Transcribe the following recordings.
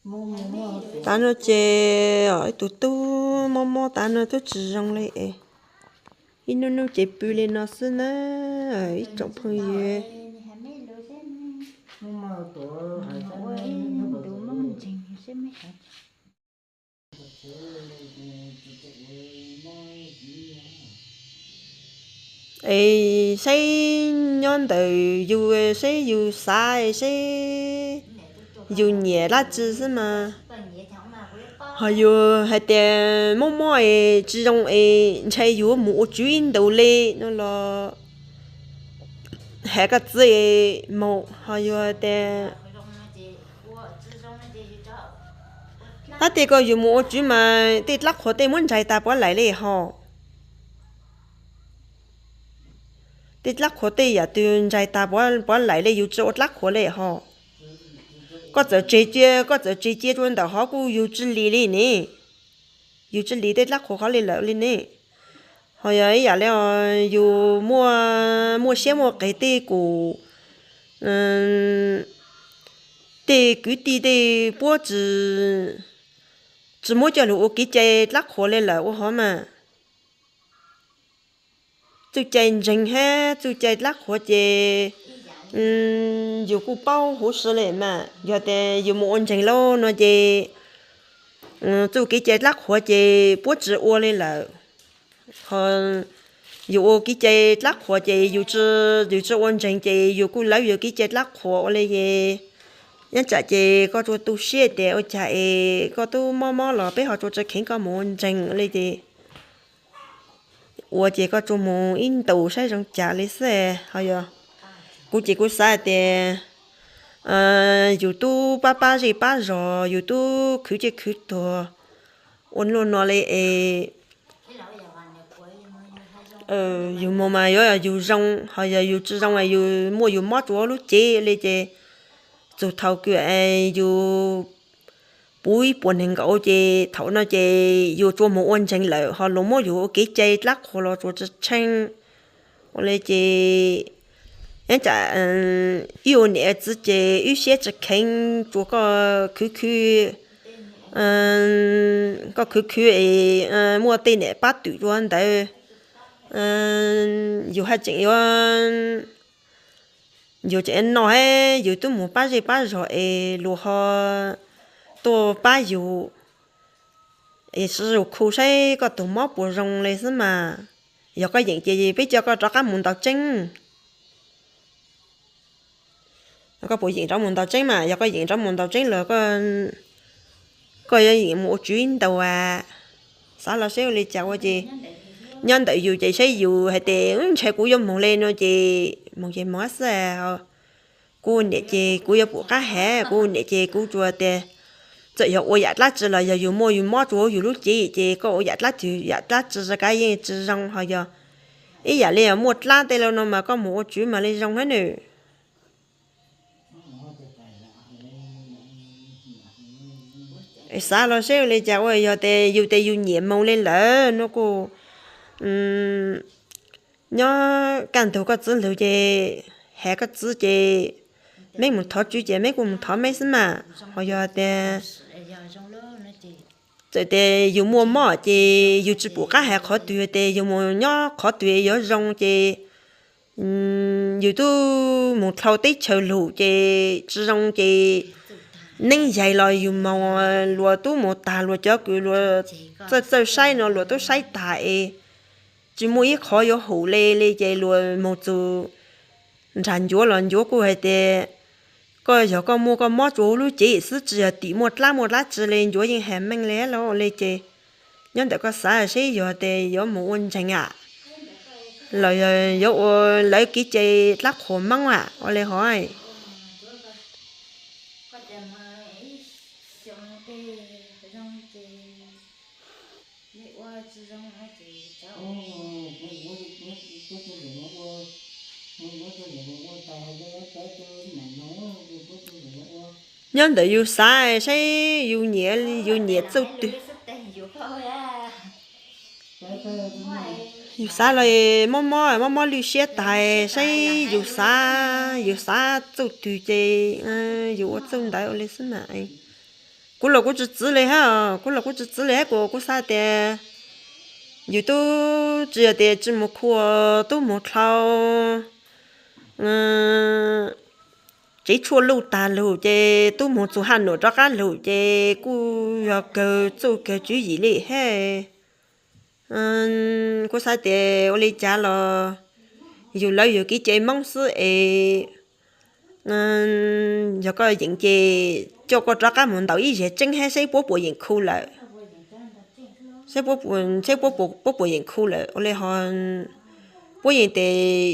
Tav no ces ib tug tub mob mob tav no twb tsis zoo li es, ib hnub hnub ces pw li no xwb na, ib tsoom phooj ywg. Es saib nyob ntawm yus, saib yus xav, saib yus nyiam dab tsi xwb mas. Ho yus hais tias mob mob es tsis zoo es ntshai yus mus ua tswv ib ntus li no los hais koj txiv mus. Ho yus hais tias, tab sis koj yus mus ua tswv mas tej dlab qhuav tej muab ntsais tas puav leej li ho. Tej dlab qhuav tej yam twg ntsais tas puav leej li, yus tsis ua dlab qhuav li ho. Koj txawm tseg cia, koj txawm tseg cia rau ntawm hov kuj yus tsis lim li ne. Yus tsis lim tej dlab qhuav hov li lawm li ne. Ho yog ib yam li yus muaj, muaj siab muaj qes tej kum, tej kwv tij tej puab tsis, tsis muab coj lug ua kev cai dlab qhuav li lawm ua hov mas. Txuj cai ntseeg hab txuj cai dlab qhuav ces yus kuj paub huv si li mas. Yog tias yus mus ua ntseeg lauj no ces txuj kev cai dlab qhuav ces puab tsis ua li lawm. Ho yus ua kev cai dlab qhuav ces yus tsis, yus tsis ua ntseeg ces yus kuj lawv yus kev cai dlab qhuav ua li es, nyob tsam ces koj tsuas tu siab tias ua cas es koj tub mob mob los peb ho tsuas tsis kheev koj mus ua ntseeg li ces ua ces koj tsuas mus ib ntus saib zoo cas li xwb. Ho yog kuv ces kuv xav hais tias yus tub pab pab zej pab zog, yus tub khwv ciaj khwv tuag ua luaj no li es yus mus mas yuav yog yus zoo, ho yog yus tsis zoo es yus muaj yus mob rua lub cev li ces txug thaum kws yus puv ib puas neeg nkaus ces thaum no ces yus tsuas mus ua ntseeg lawm ho luag muab yus ua kev cai dlab qhuas los tsuas tsis tsheej. Ua li ces ib tsam wb ua niam txiv ces wb siab tsis kheev rua koj khwv khwv, koj khwv khwv es muaj tej niam pab twm rua ntawd, yus haj tseem yuav, yus tseem noj hab yus tub mus pab zej pab zog es luag ho tuaj pab yus es sib zug khu saib koj tug mob puas zoo li xwb mas. Yog koj yeem ces peb coj koj rov qab mus ntaus tseeb. Koj puas yeem rov mus ntaus tseeb mas? Yog koj yeem rov mus ntaus tseeb los koj yuav yeem mus ua tswv ib ntus as. Xav los saib ua li cas ua ces nyob ntawm yus ces saib yus hais tias ntshai kuv yuav moog li no ces moog ces moog xwb. Kuv niam ces kuv yuav pum qab hev, kuv niam ces kuv tsuas tias txawm yog ua yam dlaab tsi los yog yus muaj yus mob rua yus lub cev ces koj ua yam dlaab tsi, yam dlaab tsi kav yeej tsis zoo. Ho yog ib yam li muaj dlaab tej lauj no mas koj mus ua tswv mas li zoo hab nws. Xav los saib ua li cas ua, yog tes yus tes yus nyiam moog li lawm no kuj nyob kaj ntug koj txiv lug ces has koj txiv ces meb mus thov tswv ces meb kuj mus thov meb xwb mas. Ho yog tes txawm tes yus muaj mob ces yus tsis pum qab has qhov twg, tes yus mus nyob qhov twg yuav zoo ces yus tub mus dlhau teb chaws lug ces tsis zoo ces neeb yaig los yus moog luag tub mus tag, luag cov kws luag txawj txawj saib no luag tub saib tag es tsis muaj ib qhov yuav hum le li ces luag moog txug nrag ncuav los ncuav kuj has tes koj yog koj muaj koj mob rua huv lub cev xwb, tsis yog tim muaj dlaab muaj dlaab tsi li, ncuav yeej has meej li lawm li ces nyob ntawm koj xav seb yog tes yuav mus ua ntseeg am los yog yuav ua lawv kev cai dlaab qhuas Moob am ua li hov. Nyob ntawm yus xav saib yus nyiam, yus nyiam txuj twg. Yus xav los mob mob, mob mob lwj siab tas saib yus xav, yus xav txuj twg ces yus ua txuj ntawd ua li xwb mas. Kuv los kuv tsis txwv li hab, kuv los kuv tsis txwv li hab, kuv, kuv xav tias yus tub tsis yog tias tsis mus khu, tub mus dlhau tsev tshuaj luj tag lug ces tub mus txug haj nuam rov qab lug ces kuj yog kawg txuj kawg tswv yim li hab. Kuv xav tias ua li cas los yus lawv yus kev cai Moob xwb es, yog koj yeem ces coj koj rov qab mus ntaus ib zag tseeb hab saib puab puas yeem khu lawm. Saib puab puas yeem khu lawm ua li ho puab yeem tes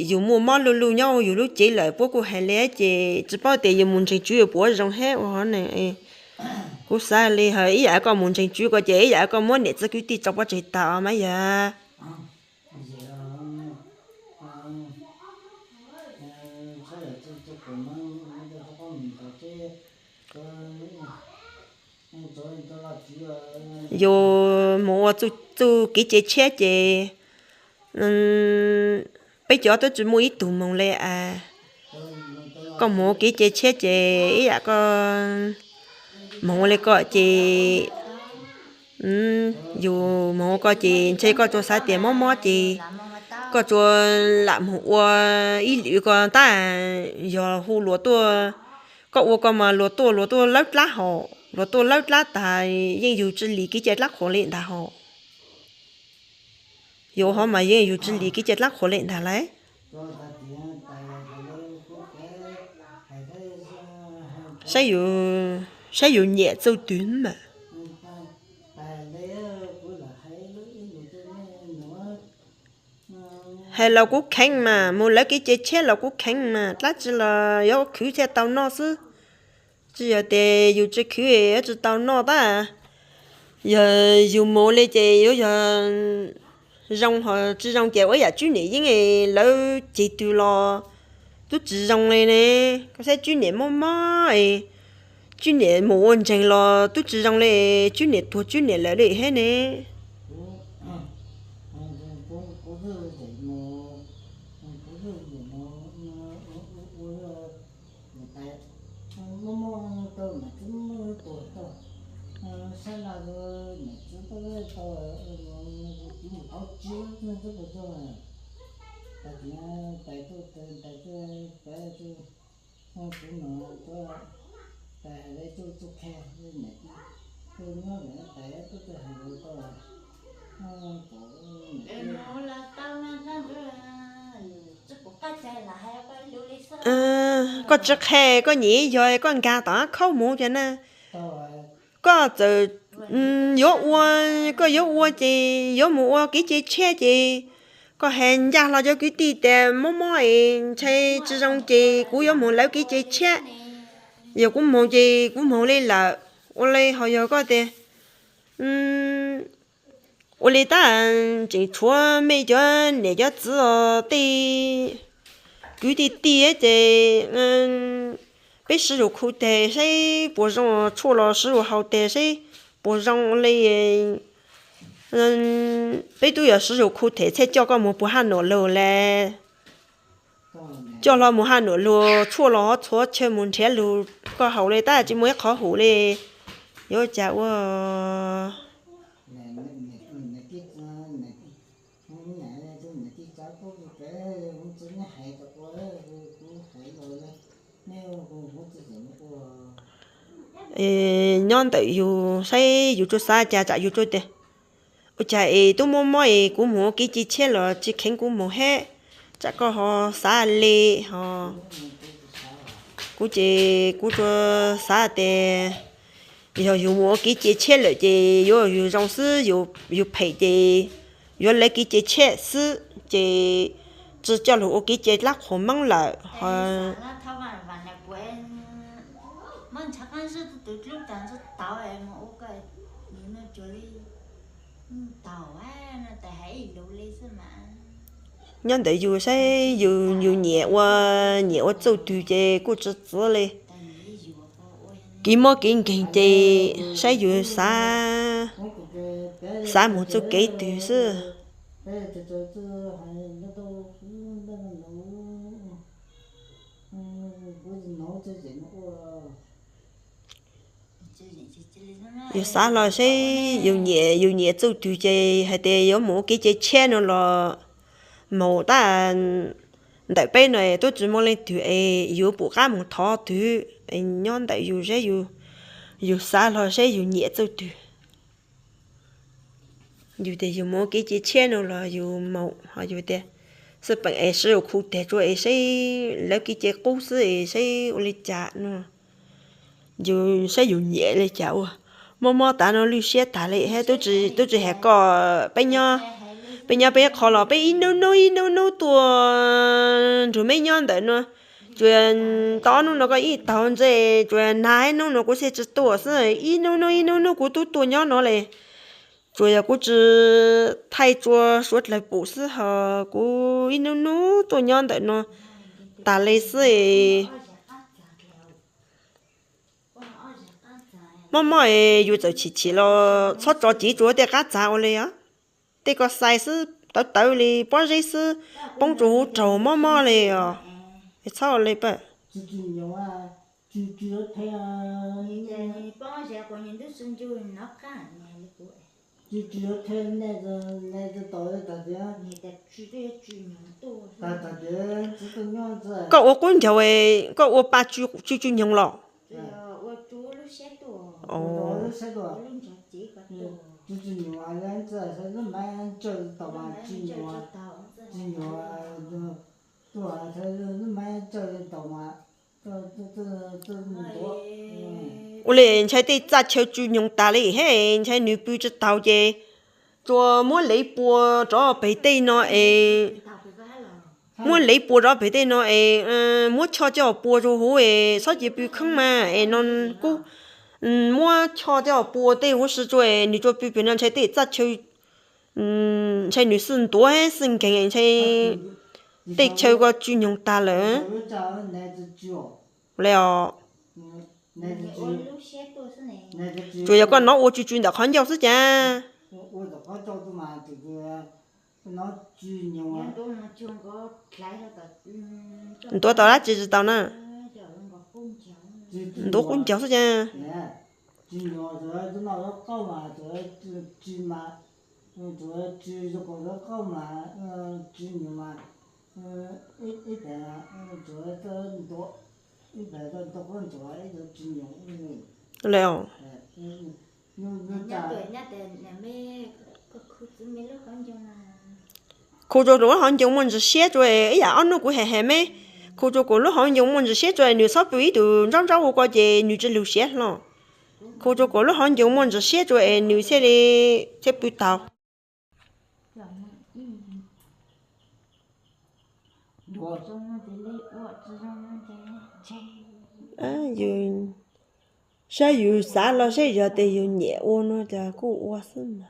yus muaj mob luj luj nyob yus lub cev lawm puab kuj hais li ces tsis paub tias yus mus ntseeg tswv yus puas zoo hab ua hov ne. Kuv xav li hais ib yam koj mus ntseeg tswv ko ces ib yam koj muab niam txiv kwv tij tso pov tseg tag mas yog yus mus ua txuj kev cai tshiab ces peb cov twb tsis muaj ib tug moog li as. Koj mus ua kev cai tshiab ces ib yam koj moog ua li ko ces yus moog ua ko ces ntshe koj tsuas xav tias mob mob ces koj tsuas lam moog ua ib lwm ko tab yog hu luag tuaj. Koj ua ko mas luag tuaj, luag tuaj lawb dlab hos, luag tuaj lawb dlab tas yeej yug tsi lis kev cai dlab qhuas li ntag hos. Yus hov mas yeej yug tsi lis kev cai dlab qhuas li ntag lauj. Saib yus nyiam txuj twg mas. Hais los kuv kheev mas, mus lawv kev cai tshiab los kuv kheev mas, dlaab tsi los yuav khwv thiaj tau noj xwb. Tsi yog tes yus tsi khwv yuav tsi tau noj tab. Yog yus mus li ces yuav yog zoo, ho tsi zoo ces ua yam Tswb Niam Yeeb lawv ceg twg los tub tsi zoo li ne. Koj saib Tswb Niam mob mob, Tswb Niam mus ua ntseeg los tub tsi zoo li, Tswb Niam tuag Tswb Niam lawm li hab ne. Koj tsi qha, koj nyiam yog koj nkag tom khaub mus ces na. Koj txawm yuav ua, koj yuav ua ces yuav mus ua kev cai tshiab ces koj has ncaj hlo cov kwv tij tias mob mob es ntshai tsi zoo ces kuv yuav mus lawv kev cai tshiab. Yog kuv moog ces kuv moog li lawm. Ua li ho yog koj tias ua li tab tseem tshuav mej cov niam cov txiv os, tej kwv tij tij ces peb sib zug khu teg saib puas zoo, tshuaj los sib zug haus teg saib puas zoo li. Peb tub yuav sib zug khu teg thiaj coj koj mus puag haj nuam lug le. Coj hlo mus haj nuam lug, tshuaj los ho txhua chaw mus nrhiav lug koj haus li tab tsi muaj ib qhov hum li. Yuav cas ua nyob ntawm yus saib yus tsuas xav cas tsam yus tsuas tias ua cas es tub mob mob es kuv mus ua kev cai tshiab los tsis kheev kuv mus hab, tsam koj ho xav li ho. Kuv ces kuv tsuas xav tias yog yus mus ua kev cai tshiab lawm ces yuav yus zoo xwb, yus phem ces yuav lawv kev cai tshiab xwb ces tsi coj lug ua kev cai dlaab qhuas Moob lawm ho. Nyob ntawm yus saib yus, yus nyiam ua, nyiam ua txuj twg ces kuj tsi txwv li. Kev mob kev nkeeg ces saib yus xav, xav mus txuj kev twg xwb. Yus xav hlo seb yus nyiam, yus nyiam txuj twg ces hais tias yuav mus ua kev cai tshiab no los mus tab. Ntawm peb no twb tsis muaj leej twg es yus pum qab mus thov twg, nyob ntawm yus seb yus xav hlo seb yus nyiam txuj twg. Yus tias yus mus ua kev cai tshiab no los yus mus ho yus tias xwb peem es sib ua khu teg tsua es seb lawv kev cai qub xwb es seb ua li cas no. Yus saib yus nyiam li cas ua. Mob mob tas no lwj siab tas li thiab, twb tsis hais kom peb nyob, peb nyob peb qho los peb ib hnub hnub ib hnub hnub tuaj nrug meb nyob ntawm no. Tsuas tau ob hnub no koj ib taug ntse, tsuas nag ib hnub no kuv thiaj tsis tuaj xwb, ib hnub hnub ib hnub hnub kuv twb tuaj nyob no li. Tsuas yog kuv tsis thaij tsua suav dlawg pum xwb ho kuv ib hnub hnub tuaj nyob ntawm no tas li xwb. Mob mob es yus txawm chim chim los txhob tso cev tsua tej qab txav ua li os. Tej ko xais xwb tawv tawv li pob zeb xwb, poob tsua huv raug mob mob li os. Es txhob ua li pab. Koj ua qub ncaug, koj ua pa tsw tsw nyoog los? Ua li ntshai tej txaj chaw tsw nyoog tas li thiab ntshai nws pw tsis taus ces tsuas muab lev pua rov pem tej no es, muab lev pua rov pem tej no es, muab choj coj pua rau huv es txhob cia pw khoob mas es no kuj muab choj coj pua tej huv si tsua es nws tsuas pw pem no ntshai tej txaj chaw, ntshai nws xwb ntuav xwb nkeeg ntshai tej chaw ko tsw nyoog tas lawm. Li os, tsuas yog koj nov ua tsw tsw ntawm qhov ncauj xwb cas. Ntuav tau dab tsi tsis tau na? Ntuav qub ncaug xwb cas. Li os. Khu rua kuv lub hauv ncoo muaj ntsis siab tsua, ib yam ob hnub kuv hais hais meb, khu rua kuv lub hauv ncoo muaj ntsis siab tsua nws txhob pw ib tug ntsauj ntsauj ua ko ces nws tsis lug siab hlo. Khu rua kuv lub hauv ncoo muaj ntsis siab tsua es nws thiaj li thiaj pw taus. Yus saib yus xav los seb yog tias yus nyiam ua no ces kuj ua xwb mas.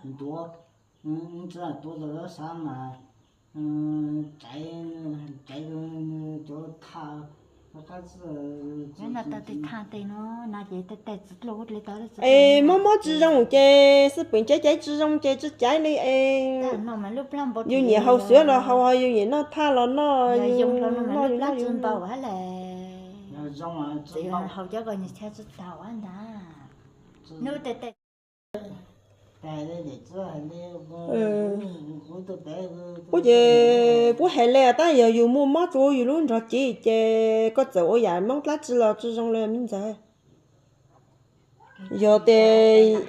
Es mob mob tsis zoo ces xwb peem caiv caiv tsis zoo ces tsis caiv li es. Yus nyiam haus xwb los haus, yus nyiam noj thaj los noj, yus noj yus noj yus. Puab ces puab hais li tab yog yus muaj mob rua yus lub nrog cev ces koj txawm ua yam moob dlaab tsi los tsis zoo li me ntxawg. Yog tias,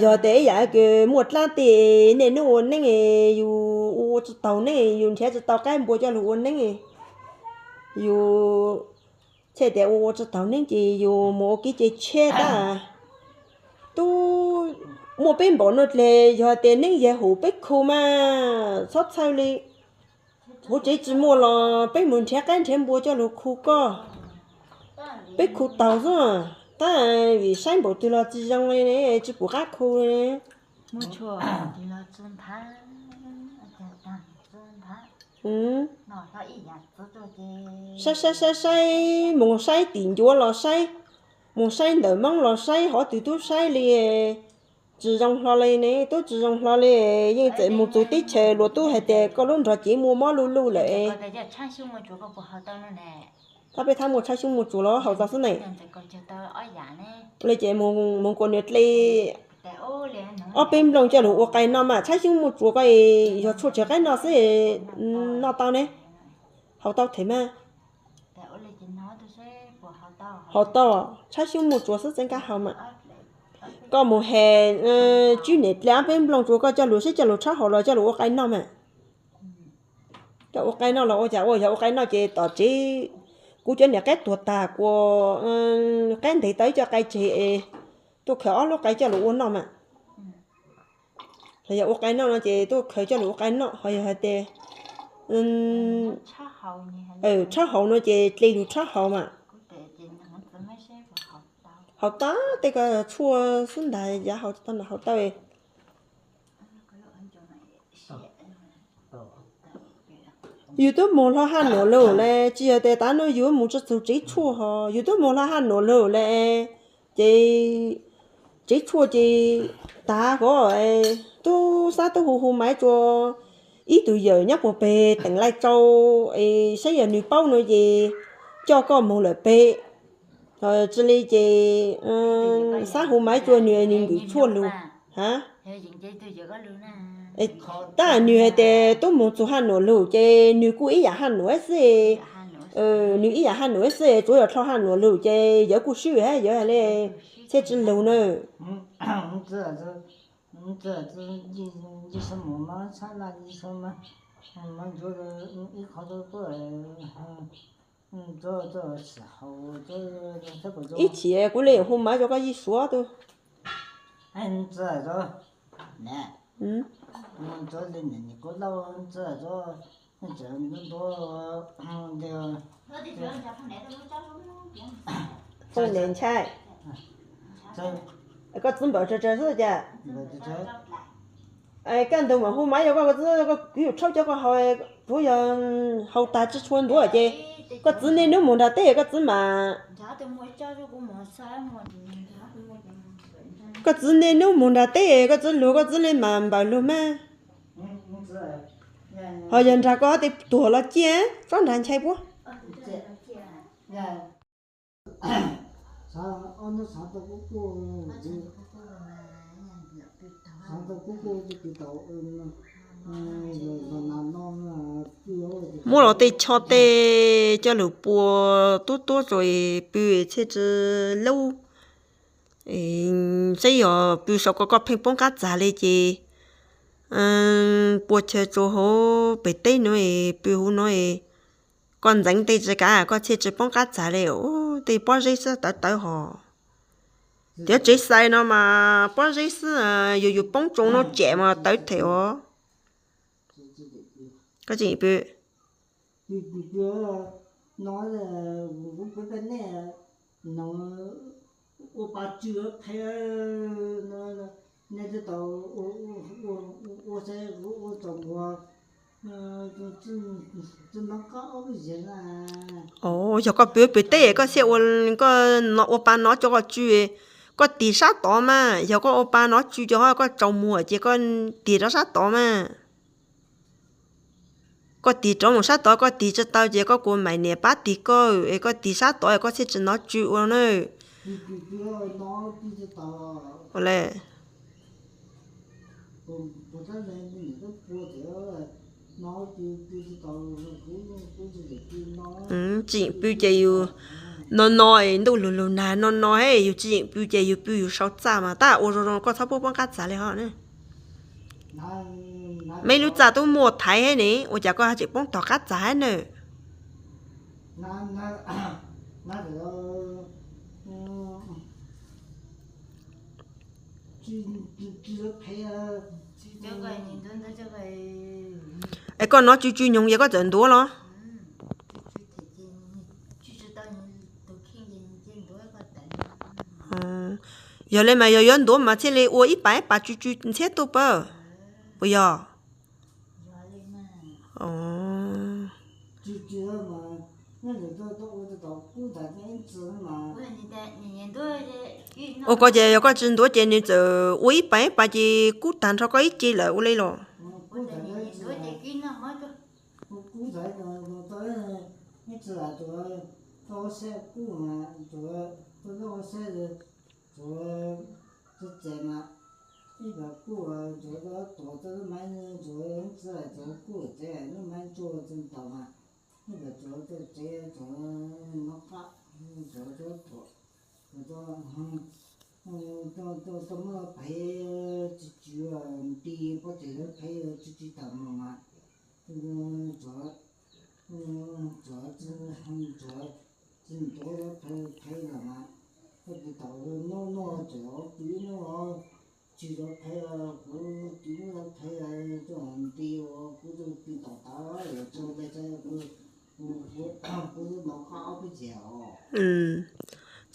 yog tias ib yam kws muaj dlaab tej niaj hnub ua neeb, yus ua ua tsis taus neeb, yus nrhiav tsis tau qaib npua coj lug ua neeb, yus thiaj tias ua ua tsis taus neeb ces yus mus ua kev cai tshiab tab. Tub, muaj peb npaum no dlej, yog tias neeb yog hum peb khu mas txhob txhawj li. Huv tsev tsis muaj los peb mus nrhiav qaib nrhiav npua coj lug khu koj. Peb khu taus xwb, tab vim saib npaum twg los tsis zoo li ne, tsis pum qab khu li. Saib saib saib saib, mus saib tim ncuav los saib, mus saib ntawm moob los saib, qhov twg tub saib li tsis zoo hlo li ne, tub tsis zoo hlo li. Yeej txawm mus txug teb chaws luag tub hais tias koj lub nrog cev muaj mob luj luj lawm. Thab peb thab muaj tshaib xyoob muaj tsuas los haus tau xwb ne. Li ces mus kuas nws dle ob peb nplooj coj lug ua qai noj mas tshaib xyoob muaj tsuas ko yog tshuaj tshem qaib noj xwb, noj tau ne, haus tau them mas. Haus tau, tshaib xyoob muaj tsuas xwb txeeb kab haus mas. Koj mus has tswb niam dle ob peb nplooj tsuas koj coj lug seb coj lug tshab haus los coj lug ua qai noj mas. Coj ua qai noj los ua cas ua, yog ua qai noj ces tom tsev, kuv cov niam qaib tuag tag kuas qaib ntes tau ib co qai tseg es tuaj khaws ob lub qai coj lug ua noj mas. Los yog ua qai noj no ces tuaj khaws coj lug ua qai noj, ho yog hais tias tshab haus no ces dle lug tshab haus mas. Haus tau tej ko tshuaj xwb ntag, yav haus tsis tau, haus tau. Yus twb mus hlo Haj Nuam lug le, tsis yog tias tav no yus mus tsis txug tsev tshuaj ho yus twb mus hlo Haj Nuam lug le, ces tsev tshuaj ces tav ko, tub xab tub hu hu maiv rua ib tug yawm nyob puag peg teem Laij Tsau, es saib yog nws paub no ces coj koj mus lawm peg. Tsis li ces xab hu maiv rua nws, nws ntim tshuaj lug. Ha, tab nws hais tias tub mus txug Haj Nuam lug ces nws kuj ib yam Haj Nuam xwb. Nws ib yam Haj Nuam xwb, tsuav yog dlhau Haj Nuam lug ces yawg kuj swb hab yawg hais le, thiaj tsis lug na. Ib chim kuv le hu maiv rua koj yij suav tub. Koj txiv npawm tsawg tsawg xwb cas? Kaj ntug mam hu maiv rua koj, koj txiv, kuv yuav tshaub cov koj haus, tsuav yog haus tag tsis tshua ntuav ces koj txiv niaj hnub mus nram teb koj txiv mas. Koj txiv niaj hnub mus nram teb koj txiv lug koj txiv li mas npawg lug mas. Ho yog nrag koj tej tuag los ciaj tsob nrag nchai puab. Muab los tej cho tej coj lug pua tuab tuab rua pw thiaj tsis lub. Saib yog pw saum ko koj pheej poob qab txag li ces pua chaw rua hauv pem teb nuav, pw huv nuav, koj ntxeev tej tsis kav koj thiaj tsis poob qab txag li. Tej pob zeb xwb tawv tawv hos. Cov tsev xais no mas pob zeb xwb, yus yus poob tsoo nuav tsam mas tawv them os. Koj tseem pw. Os, yog koj pw pem teb koj thiaj ua, koj ua pa nov cov koj tsw, koj tig sab tod mas. Yog koj ua pa nov tsw cov koj tsaus muag ces koj tig rov sab tod mas. Koj tig rov mus sab tod, koj tig tsis tau ces koj kuas mam niam pab tig koj, es koj tig sab tod koj thiaj tsis nov tsw ua na. Tseem pw ces yus no no, ntuj lug lug nag no no, yus tsis yeem pw ces yus pw yus sau txaj mas tab ua zoo zoo koj txhob poob poob qab txag li hos. Meb lub txaj tub muaj thaiv hab ne, ua cas koj tseem poob tog qab txag hab na? Es koj nov tsw tsw nyoog ces koj txawm ntuav los? Yog li mas yog yuav ntuav mas thiaj li ua ib pas ib pas tsw tsw ntxhiab tuaj pab, puas yog? Ua ko ces yog koj tsis ntuav ces nws txawm ua ib pas ib pas ces kub tag nrho koj ib ce lawm ua li los? Ob sab kuj mas, tuaj ob sab, tsuav txiv tsev mas, ib pab kuj tsuav tuaj tuam txoj lub maiv, tsuav txij tsuav kuj tsev lub maiv tsuag txij ntaus mas, ib pab tsuav txoj tsev tsuav nov qab, tsuav tuaj tuam, tsuav tuaj muab phev tsis tsis nti, pob tsuas phev tsis tsis tawm mus mas, tsuav tsuav tsuav tsis ntuav phev phev los mas, koj tus tau noj noj tseem ua pw noj, tsis tau phev, kuv tus noj phev tsis nti, kuv tus pw tom tav tso ntej tso, kuv kuv nov qab ob peb tsev os.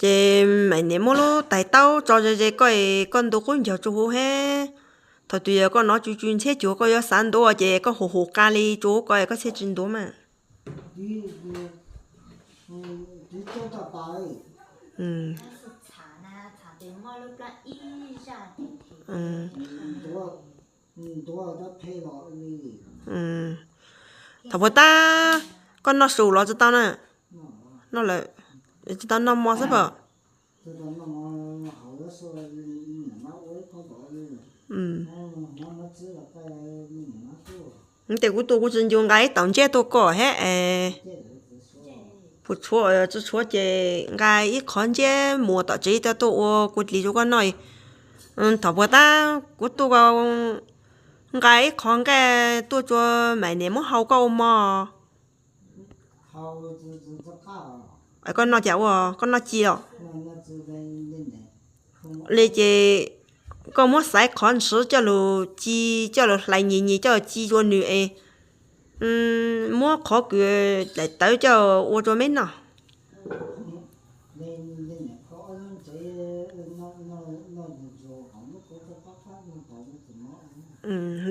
Ces Maiv Niam muab lub tais taub tso ze ze koj, koj ntu qub ncaug tsuas huv hab. Thaum twg yog koj nov tsw tsw ntxhiab cuag koj yuav xav ntuav ces koj hu hu qa li tsuas huv ko koj thiaj tsis ntuav mas. Thaum puas tab, koj noj su los tsis tau na? Noj lawm, tsis tau noj mov xwb pom. Ces kuv tuaj kuv tsis ncu nqa ib tauv ntsej tuaj kom hab es, pum tshuav tsis tshuav ces nqa ib qho ntsej mus tom tsev coj tuaj ua kuv dlis rau koj noj. Thaum puas tab kuv tuaj nqa ib qho nqaij tuaj rau Maiv Niam muab hau koj ua mov. Koj noj cas ua, koj noj ci los? Li ces koj muab xaiv qhov ntshiv coj lug ci, coj lug hlais nyis nyis coj lug ci rua nws es muab qhov kws daim tawv coj ua rua meb noj.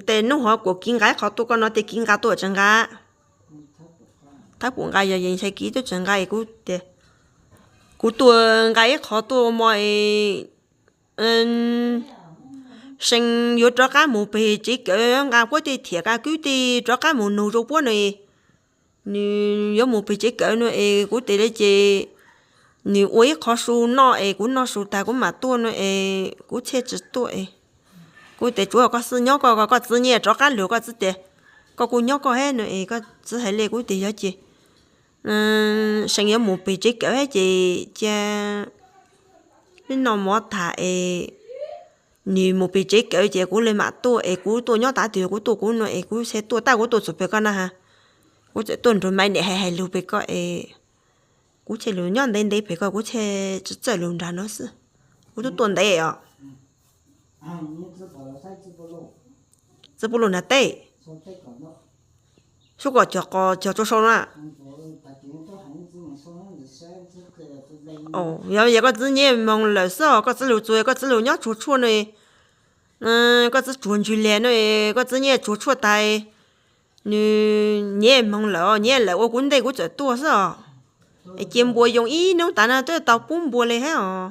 Tes nub hov kuas kiv nqa ib qho tuaj koj no tes kiv nqa tuaj tseem nqa. Thawb pum nqa yog yeej ntshai kiv tuaj tseem nqa es kuv tias kuv tuaj nqa ib qho tuaj ua mov es See yuav rov qab mus peg tsev kawm, nqa puab tej thiam nqa kwb tej rov qab mus nug rau puab no es nws yuav mus peg tsev kawm no es kuv tes li ces nws ua ib qho su noj es kuv noj su tag kuv mam tuaj no es kuv thiaj tsis tuaj es kuv tes tsuav koj xwb nyob koj, koj txiv nyiaj rov qab lug koj txiv tias koj kuj nyob koj hab no es koj txiv hais li kuv tes yog ces See yuav mus peg tsev kawm hab ces cia noj mov tag es nws mus peg tsev kawm ces kuv li mam tuaj es kuv tuaj nyob tav twg kuv tuaj kuv no es kuv thiaj tuaj tab kuv tuaj txug peg koj na ha. Kuv txawm tuaj nrug Maiv Niam hais hais lug peg koj es kuv thiaj lug nyob ntev ntev peg koj kuv thiaj tsis txawj lug nrag no xwb. Kuv tub tuaj ntev os. Txiv puj lug nrag teb. Xyuab kom cog qos cog tsua sau na. Yog, yog koj txiv nyiaj moog lawm xwb os, koj txiv lug txug koj txiv lug nyob tsuag tshuaj no, koj txiv tsuag ntswg liag no, koj txiv nyiaj tsuag tshuaj tag, nws nyiaj moog lawm, nyiaj lawm ua kuv ntej kuv txawm tuaj xwb os. Es cia npua yoo ib nub tas no twb tau pub npua li hab os.